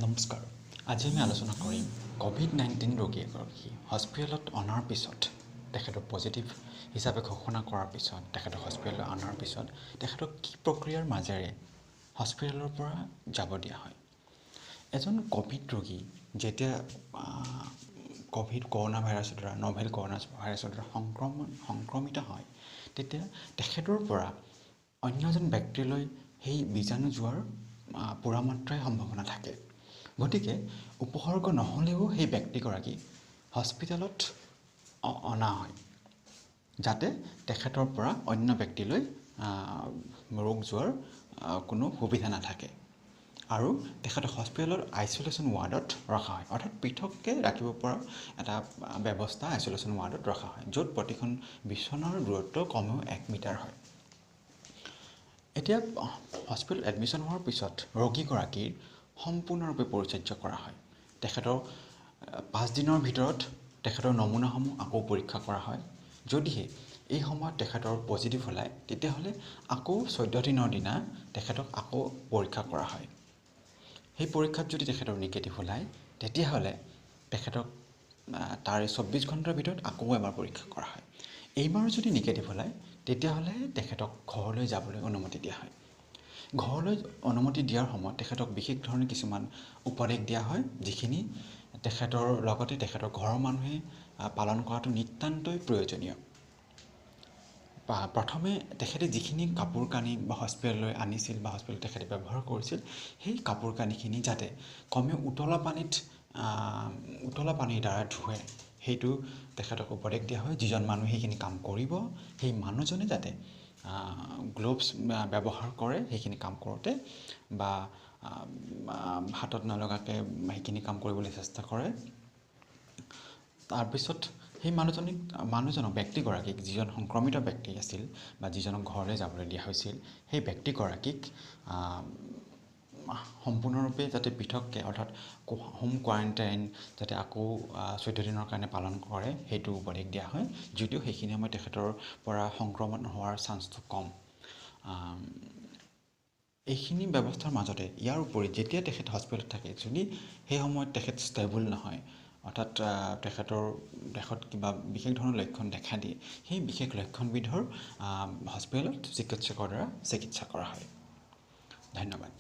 নমস্কাৰ। আজি আমি আলোচনা কৰিম ক'ভিড-19 ৰোগী এগৰাকী হস্পিটেলত অনাৰ পিছত, তেখেতক পজিটিভ হিচাপে ঘোষণা কৰাৰ পিছত, তেখেতক হস্পিটেললৈ অনাৰ পিছত তেখেতক কি প্ৰক্ৰিয়াৰ মাজেৰে হস্পিটেলৰ পৰা যাব দিয়া হয়। এজন ক'ভিড ৰোগী যেতিয়া ক'ভিড কৰোণা ভাইৰাছৰ দ্বাৰা, নভেল কৰোণা ভাইৰাছৰ দ্বাৰা সংক্ৰমিত হয়, তেতিয়া তেখেতৰ পৰা অন্য এজন ব্যক্তিলৈ সেই বীজাণু যোৱাৰ পূৰা মাত্ৰাই সম্ভাৱনা থাকে। গতিকে উপসৰ্গ নহ'লেও সেই ব্যক্তিগৰাকীক হস্পিটেলত অনা হয়, যাতে তেখেতৰ পৰা অন্য ব্যক্তিলৈ ৰোগ যোৱাৰ কোনো সুবিধা নাথাকে। আৰু তেখেতক হস্পিটেলৰ আইচলেশ্যন ৱাৰ্ডত ৰখা হয়, অৰ্থাৎ পৃথককৈ ৰাখিব পৰা এটা ব্যৱস্থা আইচলেশ্যন ৱাৰ্ডত ৰখা হয়, য'ত প্ৰতিখন বিচনাৰ দূৰত্ব কমেও 1 মিটাৰ হয়। এতিয়া হস্পিটেলত এডমিশ্যন হোৱাৰ পিছত ৰোগীগৰাকীৰ সম্পূৰ্ণৰূপে পৰিচৰ্যা কৰা হয়। তেখেতৰ 5 দিনৰ ভিতৰত তেখেতৰ নমুনাসমূহ আকৌ পৰীক্ষা কৰা হয়। যদিহে এই সময়ত তেখেতৰ পজিটিভ ওলায়, তেতিয়াহ'লে আকৌ 14 দিনৰ দিনা তেখেতক আকৌ পৰীক্ষা কৰা হয়। সেই পৰীক্ষাত যদি তেখেতৰ নিগেটিভ ওলায়, তেতিয়াহ'লে তেখেতক তাৰে 24 ঘণ্টাৰ ভিতৰত আকৌ এবাৰ পৰীক্ষা কৰা হয়। এইবাৰো যদি নিগেটিভ ওলায়, তেতিয়াহ'লে তেখেতক ঘৰলৈ যাবলৈ অনুমতি দিয়া হয়। ঘৰলৈ অনুমতি দিয়াৰ সময়ত তেখেতক বিশেষ ধৰণে কিছুমান উপদেশ দিয়া হয়, যিখিনি তেখেতৰ লগতে তেখেতৰ ঘৰৰ মানুহে পালন কৰাটো নিতান্তই প্ৰয়োজনীয়। প্ৰথমে তেখেতে যিখিনি কাপোৰ কানি বা হস্পিটেললৈ আনিছিল বা হস্পিটেলত তেখেতে ব্যৱহাৰ কৰিছিল, সেই কাপোৰ কানিখিনি যাতে কমেও উতলা পানীৰ দ্বাৰা ধুৱে, সেইটো তেখেতক উপদেশ দিয়া হয়। যিজন মানুহে সেইখিনি কাম কৰিব, সেই মানুহজনে যাতে গ্ল'ভছ ব্যৱহাৰ কৰে সেইখিনি কাম কৰোঁতে বা হাতত নলগাকৈ সেইখিনি কাম কৰিবলৈ চেষ্টা কৰে। তাৰপিছত সেই মানুহজনক, ব্যক্তিগৰাকীক, যিজন সংক্ৰমিত ব্যক্তি আছিল বা যিজনক ঘৰলৈ যাবলৈ দিয়া হৈছিল, সেই ব্যক্তিগৰাকীক সম্পূৰ্ণৰূপে যাতে পৃথককৈ, অৰ্থাৎ হোম কোৱাৰেণ্টাইন যাতে আকৌ 14 দিনৰ কাৰণে পালন কৰে, সেইটো উপদেশ দিয়া হয়, যদিও সেইখিনি সময়ত তেখেতৰ পৰা সংক্ৰমণ হোৱাৰ চান্সটো কম। এইখিনি ব্যৱস্থাৰ মাজতে ইয়াৰ উপৰি যেতিয়া তেখেত হস্পিটেলত থাকে, যদি সেই সময়ত তেখেত ষ্টেবল নহয়, অৰ্থাৎ তেখেতৰ দেহত কিবা বিশেষ ধৰণৰ লক্ষণ দেখা দিয়ে, সেই বিশেষ লক্ষণবিধৰ হস্পিটেলত চিকিৎসকৰ দ্বাৰা চিকিৎসা কৰা হয়। ধন্যবাদ।